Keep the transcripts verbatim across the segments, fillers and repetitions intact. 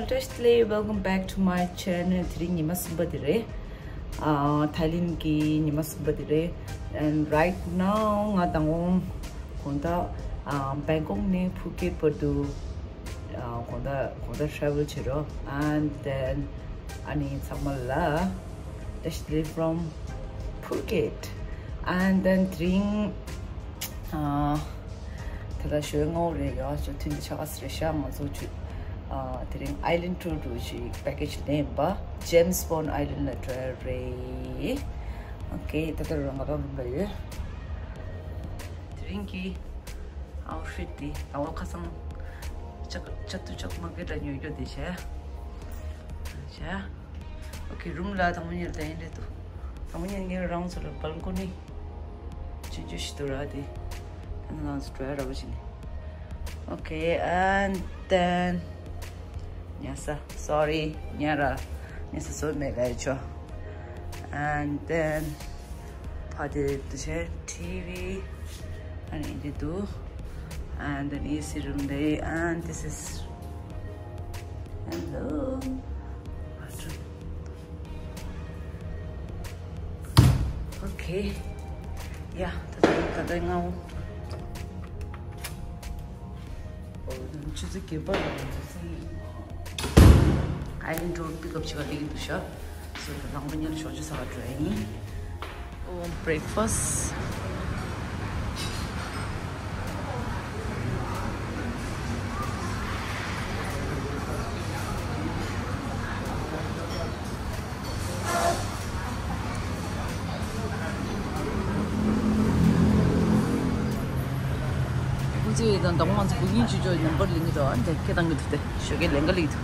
Firstly, welcome back to my channel. དེ་རིང་ཉི་མ་གསུམ་པ་དེ་རེད། ཨ། ཐའི་ལེན་གྱི་ཉི་མ་གསུམ་པ་དེ་རེད། And right now ང་དང་དགོང་དག་ཨ། བེང་ཀོག་ནས་ཕུ་ཀེད་བར་དུ་ཨ། དགོང་དག་དགོང་དག་travel བྱེད་རོགས། And then ཨ་ནི་ཚང་མ་ལ་firstly from Phuket. And then དེ་རིང་ཨ། ད་ལྟ་ཞོགས་སྔ་པོ་རེད་ཡ། ཞོགས་ཐུན་དེ་ཆ་ག་སི་རེད་ཤག་ང་ཚོ་ཆུ། ཨ། དེ་རིང་island tour འགྲོ་ཞིག་package ལེན་པ། James Bond Island ལ་འགྲོ་ཡ་རེད། Okay, ད་ལྟ་རང་ང་རང་རུམ་ལ་ཡོད། དེ་རིང་གི་outfit དེ་ཨ་བ་ཁ་སང་ཅག་ཅག་ཏུ་ཅག་མ་གེ་འདྲ་ཉོ་རྒྱུ་དེ་བྱས། བྱས། Okay, རུམ་ལ་དང་པོ་ཉལ་ད་ཡིན་རེད་འདུག་དང་པོ་ཉལ་ངས་རང་ཚོ་ལ་balcony ཆུང་ཆུང་ཞིག་འདུག་ར་དེ། ད་ནང་ཚོ་འགྲོ་ཡ་ར་བ་ཞིག་ནི། Okay, and then ཉལ་ས། Sorry, ཉལ་ར། ཉལ་ས་བཟོ་མེད་ལ་ཆོ། And then ཕ་དེ་དུ་ཆེ་T V ཨ་ནི་འདི་འདུག And then A C room there, and this is, hello, bathroom. Okay. Yeah, ད་ད་ད་ད་ང་ཆུ་ཚོད་བརྒྱད་པ་ལ་ང་ཚོ་island tour pick up བྱེད་པ་ལས་ཀྱི་འདུག་ཤག So ད་དང་པོ་ཉལ་ཞོགས་ཇ་ཟ་བ་འགྲོ་ཡ་ཡིན། Oh, breakfast. ཁོང་ཚོས་དང་དང་པོ་ང་ཚོ་booking བྱེད་ཆོག་number ལེན་གྱི་འདུག་འདི་སྐད་བཏང་གི་འདུག་དེ་ཞོགས་ཀས་ལེན་ག་ལེགས་འདུག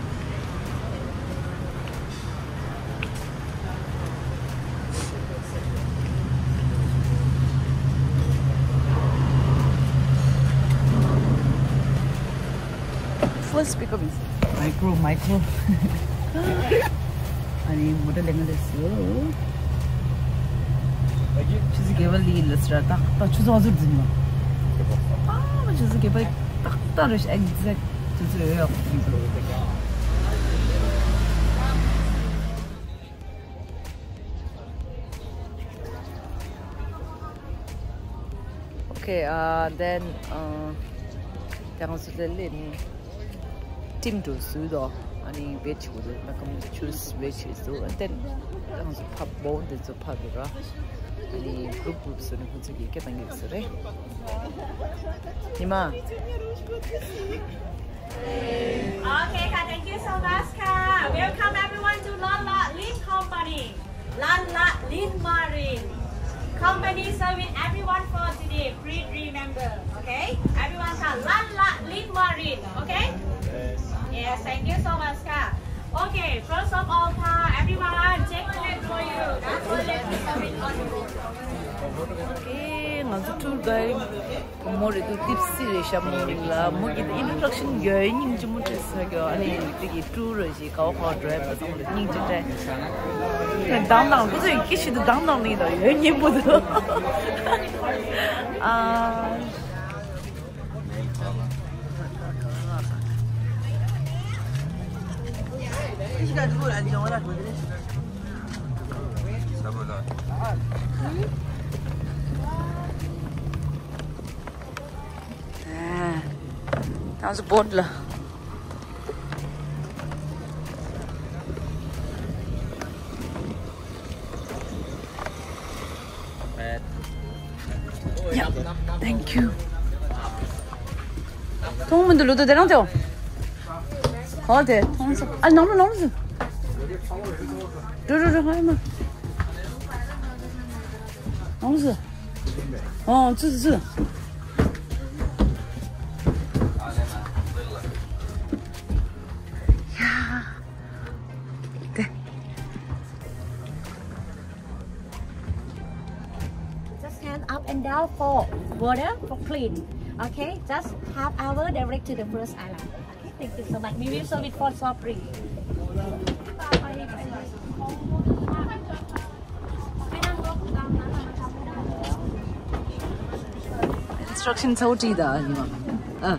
First pickup is micro, micro. ཨ་ནི་མོ་ཊ་ལེན་ག་ལེགས་སོ། ཆུ་ཚོད་བརྒྱད་པ་ལི་ལ་སི་ར་ཏག་ཏག་ཆུ་ཚོད་བ་ཟུར་འཛིན་མ། ཨ་མ་ཆུ་ཚོད་བརྒྱད་པ་ཏག་ཏག་རེད་exact ཆུ་ཚོད་ཡོད་ཡོད། Okay, uh, then, uh, དེ་ང་ཚོ་ལ་ལེན་ཊིམ་དུ་བཟོས་དོ། ཨ་ནི་བེད་ཆུ་དུ་ན་ཀམ་ཆུ་བེད་ཆུ་བཟོ། And then དེ་ང་ཚོ་ཕབ་བོ་འདི་ཚོ་ཕབ་ར། ཨ་ནི་གུ་རུབ་གུ་རུབ་བཟོས་ནས་ཁོང་ཚོ་གི་སྐད་བཏང་གི་ཡོད་ས་རེད། ཉི་མ། Okay, thank you so much. Welcome everyone to Lala Lin Company. Lala Lin Marine. Company serving everyone for today. Please remember, okay? Everyone, Lala Lin Marine, okay? Yes, thank you so much. Okay, first of all, everyone, check the net for you. That's all let me submit on you. Okay, ང་ཚོ་tour guide བུ་མོ་རེད་འདུག་ཏིབ་སི་རེད་ཤག་མོ་ལ་མོ་གི་introduction ཡོད་སྙིང་རྗེ་མོ་བྱས་ས་གི་ཨ་ནི་དེ་གི་tour རེད་ཞིག་ག་བ་ག་བ་འགྲོ་ཡ་པ་སོང་རེད་སྙིང་རྗེ་དྲན། དང་དང་ཁོ་ཚོས་ཀི་ཤི་དུ་དང་དང་ནི་དང་ཡོད་སྙིང་པོ་འདུག་ཨ། ཨ། ད་ང་ཚོ་བོཊ་ལ། Yeah, thank you. མཐོང་མི་འདུག་ལོ་ཏོ་དེ་རང་དེའོ། ཧོ་དེ་མཐོང་སོང་། ཨ་ནང་ལོ་ནང་ལོ་ཟེར། རུ་རུ་རུ་ཧ་མ། ནང་ལོ་ཟེར། ཨོ་ཙི་ཙི། ཡ། དེ། Just stand up and down for water for clean. Okay, just half hour direct to the first island. Okay, thank you so much. We will serve it for soft drink. Instruction so tea da. Ah.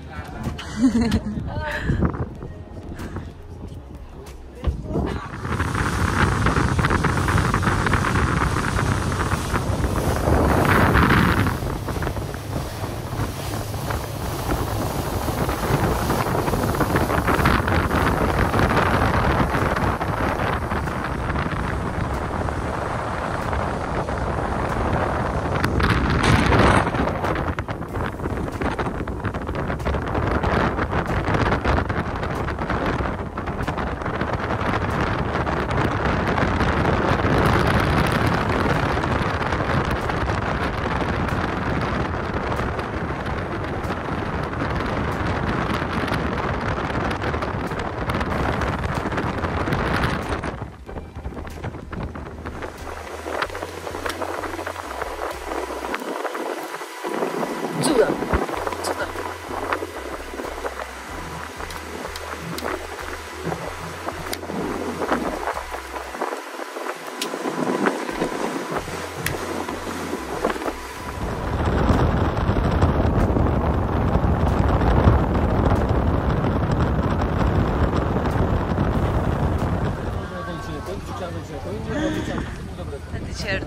Ben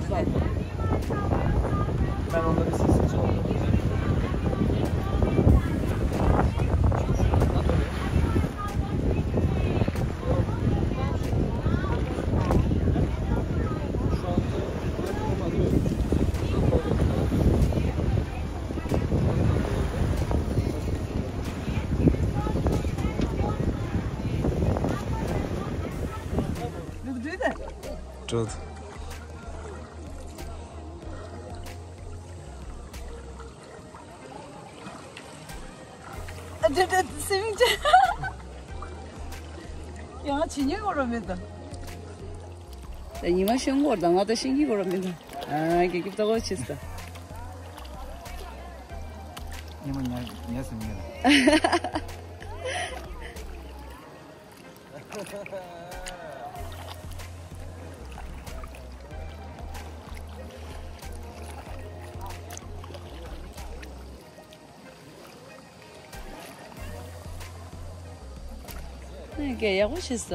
onları sessiz çalıyorum. Good. ཨ་ཅེ་ཅེ་སེམས་ཅན། ཡང་ཇི་སྙེད་འོ་ར་མེད་ད། ད་ཉི་མ་ཤོང་གོ་ད་ང་ད་ཤིང་གི་འོ་ར་མེད་ད། ཨ་རྒྱལ་ཁབ་ད་གོ་ཆེས་ད། ཉི་མ་ཉ་ཉ་སེམས་ཉ། ནས་ཀྱི་ཡག་པོ་བྱེད་ས།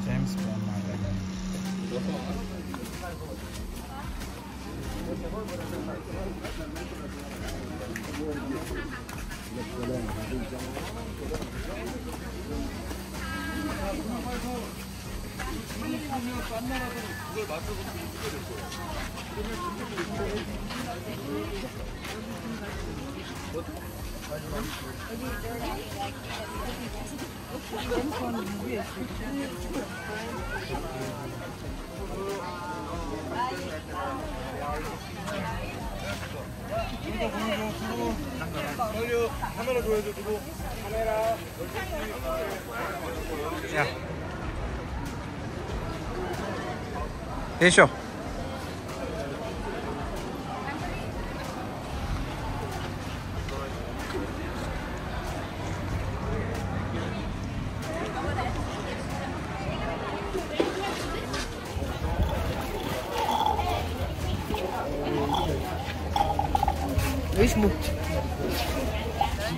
James Bond.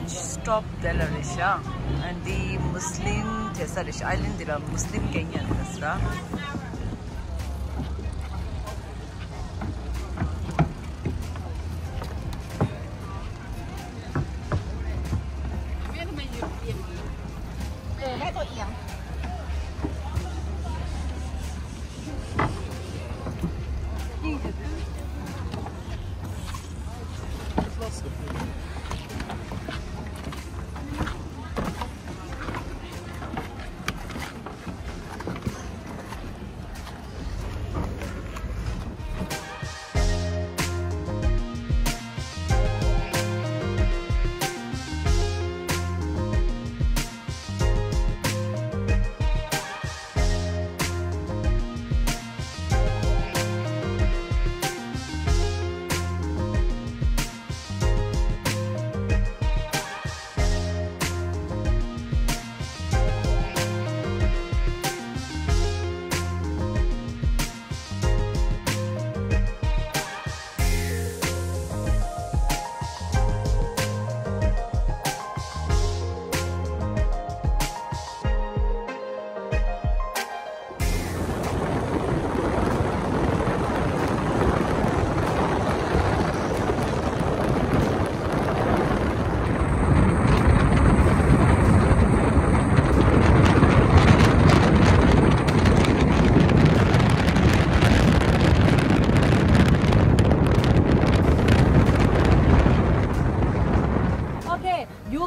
སི་ཊོབ་དེ་ལ་རེད་ཤག་འདི་མུ་སི་ལིམ་དེ་ས་རེད་ཤག་ཨའི་ལེན་ཌི་འདི་ལ་མུ་སི་ལིམ་གན་ཡ་རེད་ཤག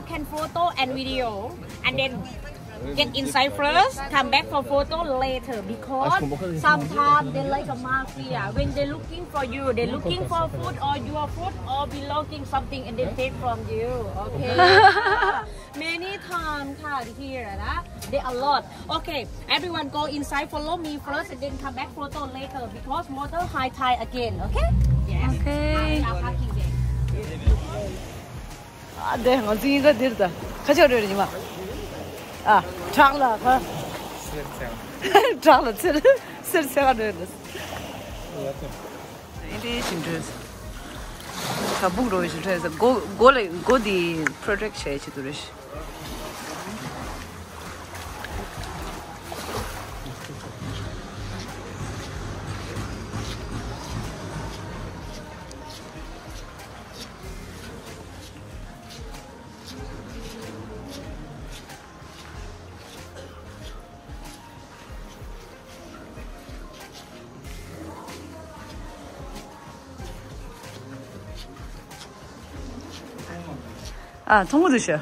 Can photo and video, and then get inside first, come back for photo later, because sometimes they like a mafia. When they're looking for you, they're looking for food or your food or belonging something, and they take from you. Okay. Many times out here, huh? They a lot. Okay, everyone go inside, follow me first, and then come back photo later, because motor high tide again. Okay? Yes. Okay. Now we are parking there. ཨ་དེ་ང་ཚོ་གཉིས་ཀ་འདིར་ད་ཁ་ཆག་རོལ་ཉི་མ། ཨ་བྲག་ལ་ཁ། བྲག་ལ་ཚེར་ཚེར་ཁ་རོལ་ལ། ཨེ་འདྲའི་ཞིམ་འདྲ། ད་སྦུག་རོ་ཞིམ་འདྲ། སྒོ་སྒོ་ལ་སྒོ་དེ་པྲོ་ཊེག་བྱས་བྱེད་དུ་རེད། ཨ་ཐུང་ངུ་འདུག་ཤག་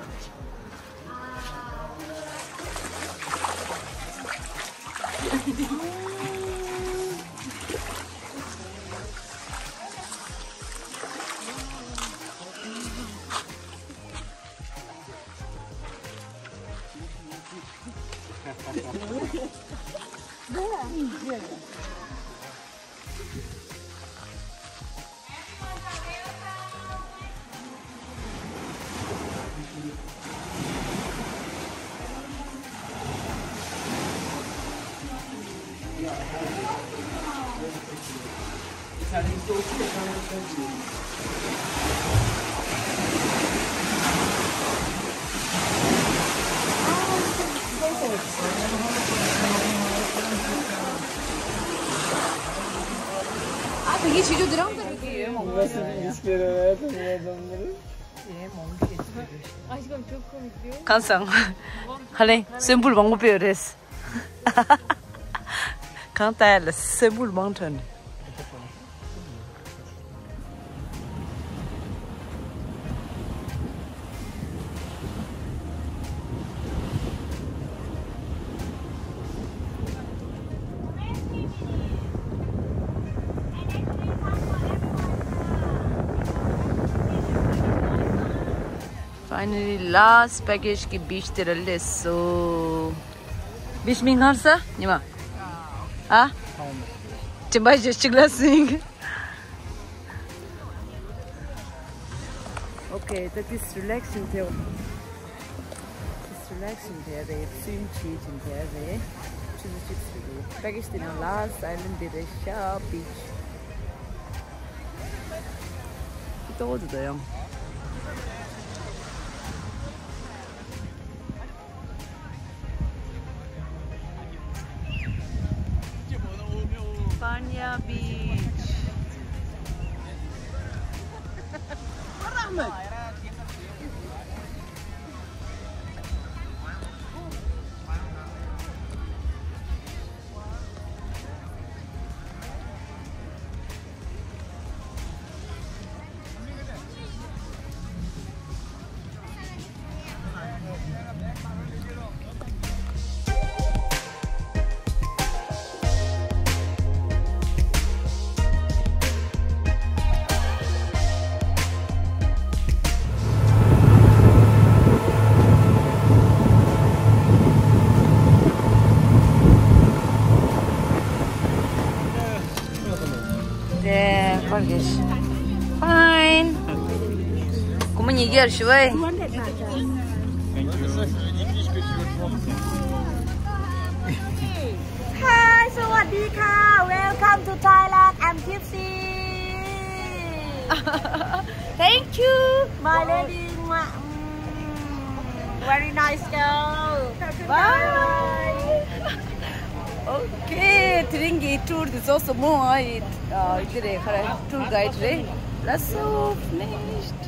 ཨ་དེ་གི་ཆེ་ཆུང་དེ་རང་ལྟར་གི་ཡོད་མང་པོ་ཡོད། གང་སང་། ཧ་ལེ་སོན་འབུལ་མང་པོ་སྤེལ་རེད། གང་ལྟར་ལ་སོན་འབུལ་མང་དྲགས་ནས། Finally, last package གི་བིཆ་དེ་ར་སླེབས་སོང་། བིཆ་མིང་གང་ཟེར་ཉི་མ། ཨ། དྲན་པ་བཞི་གཅིག་ལ་སིང་། Okay, that is relaxing there. It's relaxing there. They swim change in there. They choose chips to do. Package དེ་ནང་last island དེ་རེད་ཤག་བིཆ། ཏོག་ཙམ་ཡང་། Panya Beach. དེ་ཁོར་གིས། Fine. སྒོར་མོ་ཉིས་བརྒྱ་ཞུ་བས། Hi, สวัสดีค่ะ Welcome to Thailand. I'm Gypsy. Thank you. My lady. Very nice girl. Bye. Okay, དེ་རིང་གི་ཊུར་འདི་ཚོ་སོ་མོ་ཨ་ཡི་འདི་རེད། ཁ་ར་ཊུར་གའིཌ་རེད། That's so finished.